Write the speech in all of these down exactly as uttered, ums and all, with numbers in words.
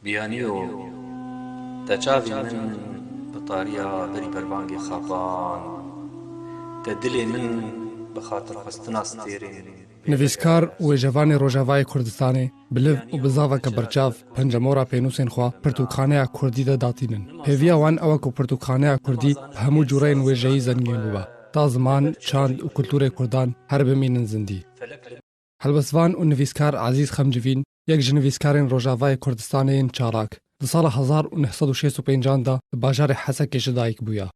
Biyaniyo, te çavê min bi tariya berî berbangê xapand, te dilê min bi xatirxwestina stêrên. Nivîskar û wêjevanê Rojavayê Kurdistanê bi liv û bi zaveke berçav pencemora pênûsên xwe pirtûkxaneya Kurdî de datînin. Hêviya wan ew e ku pirtûkxaneya Kurdî bi hemû cûreyên wêjeyî zengîn bibe, ta ziman, çand û kulturê Kurdan her bimînin zindî. Helbestvan û nivîskar Ezîz Xemcivîn yek ji nivîskarên Rojavayê Kurdistanê yên çalak. Di sala hezar û neh sed û şêst û pêncan de di bajarê Hesekê ji dayik bûye.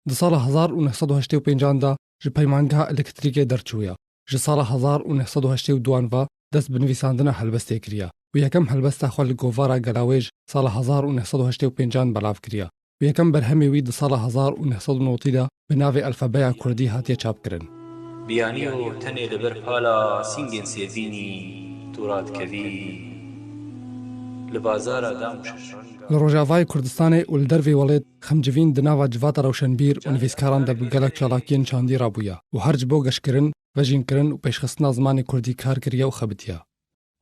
Di sala hezar û neh sed û heştê û pêncan de ji peymangeha elektrîkê derçûye. Ji sala hezar û neh sed û heştê û duan ve dest bi nivîsandina helbestê kiriye û yekem helbesta xwe li govara Gelawêj sala hezar û neh sed û heştê û pêncan belav kiriye û yekem berhemê wî di sala hezar û neh sed û notî de bi navê Alfabeya Kurdî hatiye çapkirin. Biyaniyo, tenê li ber pala sîngên sêvînî tu radikevî, li bazara dam û şeşreng. Li Rojavayê Kurdistanê û li dervê welêt Xemcivîn di nava civata rewşenbîr û nivîskaran de bi gelek çalakiyên çandî rabûye û her ji bo geşkirin, vejînkirin û pêşxistina zimanê Kurdî kar kiriye û xebitiye.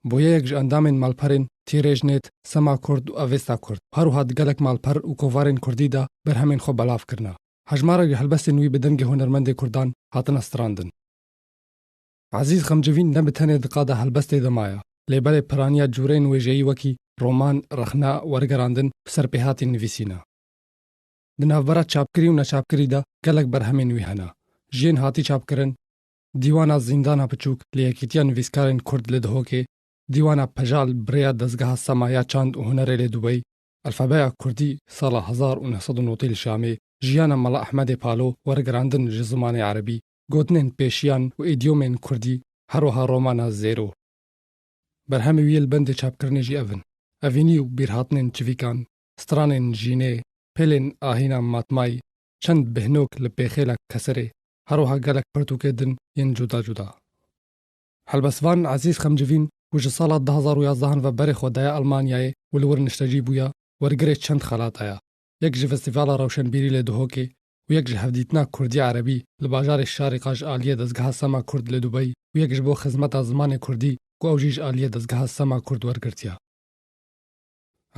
Bûye yek ji endamên malperên Tîrêj Nêt, Sema Kurd û Avesta Kurd. Her wiha di gelek malper û kovarên Kurdî de berhemên xwe belav kirine. Hejmarek ji helbestên wî bi dengê hunermendê Kurdan hatine strandin. Ezîz Xemcivîn ne bi tenê di qada helbestê de maye, lê belê piraniya cûreyên wêjeyî wekî roman, rexna, wergerandin bi ser pêhatî nivîsîne. Di navbera çapkirî û neçapkirî de gelek berhemên wî hene. Ji yên hatî çapkirin, Dîwana Zîndana Piçûk li Yekîtiya Nivîskarên Kurd li Dihokê, Dîwana Pejal bi rêya Dezgeha Sema ya Çand û Hunerê li Dubey, Alfabeya Kurdî sala hezar û neh sed û notî li Şamê, Jiyana Mela Ehmedê Palo, wergerandin ji zimanê erebî, gotinên pêşiyan û îdyomên kurdî, her wiha romana Zêro. Berhemê wî yê li bendê çapkirinê jî ev in: Evînî û bîrhatinên çivîkan, stranên jînê, pêlên ahîna matmayî, çend bihnok li pêxêla keserê, her wiha gelek pirtûkê din yên cuda cuda. Helbestvan Ezîz Xemcivîn ku ji sala du hazar û yazdehan ve berê xwe daye Almanyayê û li wir niştecî bûye, wergirê çend xelata ye. Yek ji Festîvala Rewşenbîrî li Duhokê û yek ji hevdîtina Kurdî Erebî li bajarê Şarîqa ji aliyê Dezgeha Sema Kurd li Dubey û yek ji bo xizmeta zimanê Kurdî ku ew jî ji aliyê Dezgeha Sema Kurd wergirtiye.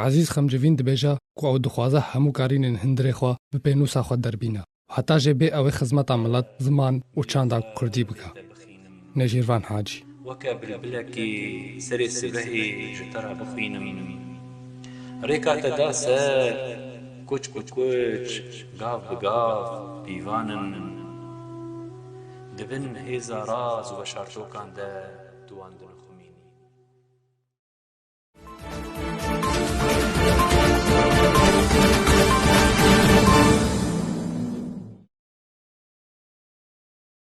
Ezîz Xemcivîn dibêje ku ew dixwaze hemû karînên hundirê xwe bi pênûsa xwe derbîne û heta jê bê ew ê xizmeta milet, ziman û çanda Kurdî bike. Nêjîrvan Hacî. Weke bilbilekî serê sibehê ji te re bixwînim. Rêka te da ser, kuç bi kuç, gav bi gav pîvan in. Di bin hêza raz û veşartokan de tu wan dinuş.